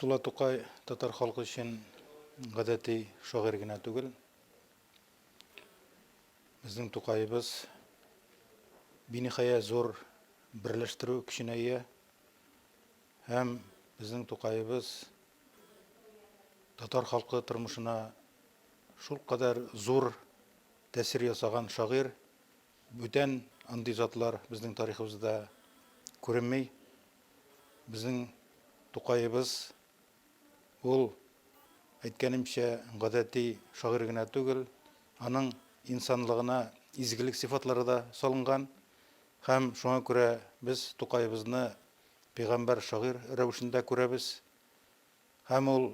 Габдулла Тукай татар халкы өчен гадәти шагыйрь генә түгел. Безнең Тукаебыз биниһая зур берләштерү көченә ия. Һәм безнең Тукаебыз татар халкы тормышына шулкадәр зур тәэсир ясаган шагыйрь. Бүтән андый затлар безнең тарихыбызда күренми. Безнең Тукаебыз ул, әйткәнемчә, гадәти шагыйрь генә түгел, аның инсанлыгына изгелек сыйфатлары да салынган. Һәм шуңа күрә без Тукаебызны пәйгамбәр шагыйрь рәвешендә күрәбез. Һәм ул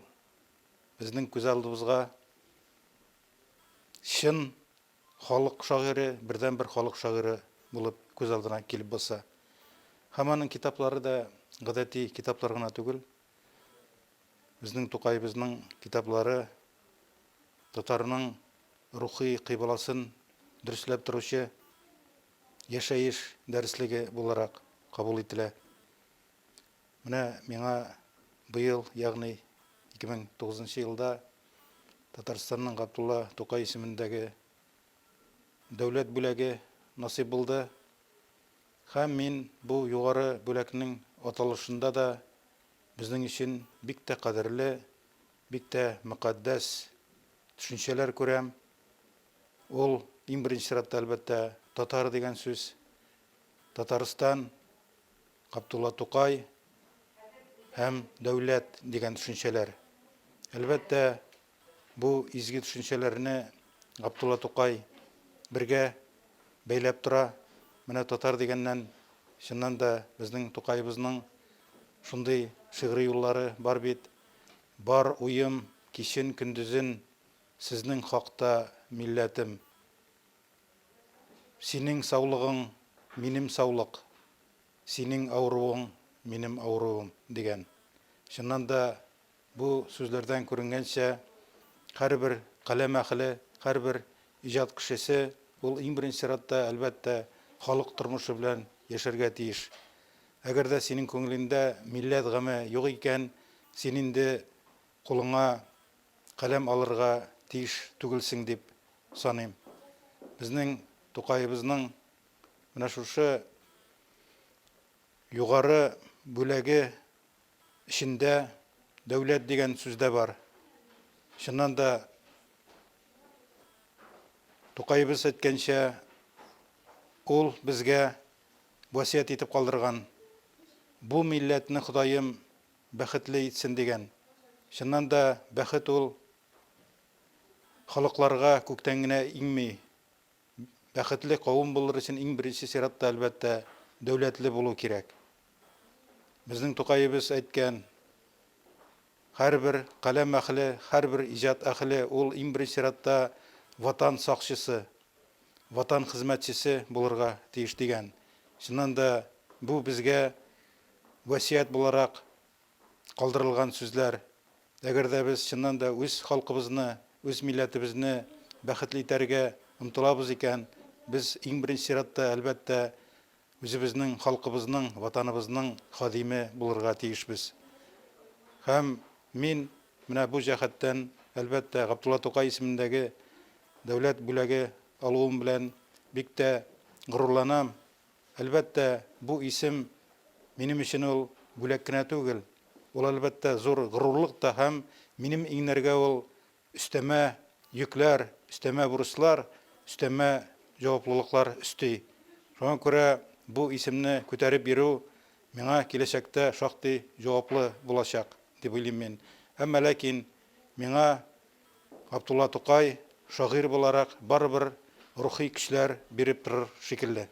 безнең күз алдыбызга чын Халык шагыйре, бердәнбер халык шагыйре булып күз алдына килеп баса. Һәм аның китаплары да гадәти китаплар гына түгел. Безнең Тукаебызның китаплары татарның рухи кыйбласын дөресләп торучы яшәеш дәреслеге буларак кабул ителә. Менә миңа быел, ягъни 2009 нчы елда Татарстанның Габдулла Тукай исемендәге дәүләт бүләге насыйп булды. Һәм мин бу югары бүләкнең аталышында да безнең өчен бик тә кадерле, бик тә мөкатдәс төшенчәләр күрәм. Ул, иң беренче чиратта, әлбәттә, татар дигән сүз, Татарстан, Габдулла Тукай һәм дәүләт дигән төшенчәләр. Әлбәттә, бу изге төшенчәләрне Габдулла Тукай бергә бәйләп тора. Менә татар дигәннән, чыннан да, безнең Тукаебызның шундый шигъри юллары бар бит. Бар уем кичен-көндезен сезнең хакта, милләтем. Синең саулыгың, минем саулык, синең авыруың, минем авыруым, дигән. Чыннан да, бу сүзләрдән күренгәнчә, һәрбер каләм әһеле, һәрбер иҗат кешесе, ул иң беренче чиратта, әлбәттә, халык тормышы белән яшәргә тиеш. Әгәр дә синең күңелеңдә милләт гаме юк икән, син инде кулыңа каләм алырга тиеш түгелсең дип саныйм. Безнең Тукаебызның менә шушы югары бүләге эчендә дәүләт дигән сүз дә бар. Чыннан да, Тукаебыз әйткәнчә, ул безгә васыять итеп калдырган, Бу милләтне Ходаем бәхетле итсен дигән. Чыннан да, бәхет ул халыкларга күктән генә иңми. Бәхетле кавым булыр өчен иң беренче чиратта, әлбәттә, дәүләтле булу кирәк. Безнең Тукаебыз әйткән, һәрбер каләм әһеле, һәрбер иҗат әһеле ул иң беренче чиратта Ватан сакчысы, Ватан хезмәтчесе булырга тиеш дигән. Чыннан да, бу безгә васыять буларак калдырылган сүзләр. Әгәр дә без чыннан да үз халкыбызны, үз милләтебезне бәхетле итәргә омтылабыз икән, без иң беренче чиратта, әлбәттә, үзебезнең халкыбызның, Ватаныбызның хадиме булырга тиешбез. Һәм мин менә бу җәһәттән, әлбәттә, Габдулла Тукай исемендәге дәүләт бүләге алуым белән бик тә горурланам. Әлбәттә, бу исем минем өчен ул бүләк кенә түгел, ул, әлбәттә, зур горурлык та һәм минем иңнәргә ул өстәмә йөкләр, өстәмә бурычлар, өстәмә җаваплылыклар өсти. Шуңа күрә бу исемне күтәреп йөрү миңа киләчәктә шактый җаваплы булачак, дип уйлыйм мин. Әмма ләкин миңа Габдулла Тукай, шагыйрь буларак, барыбер рухи көчләр биреп торыр шикелле.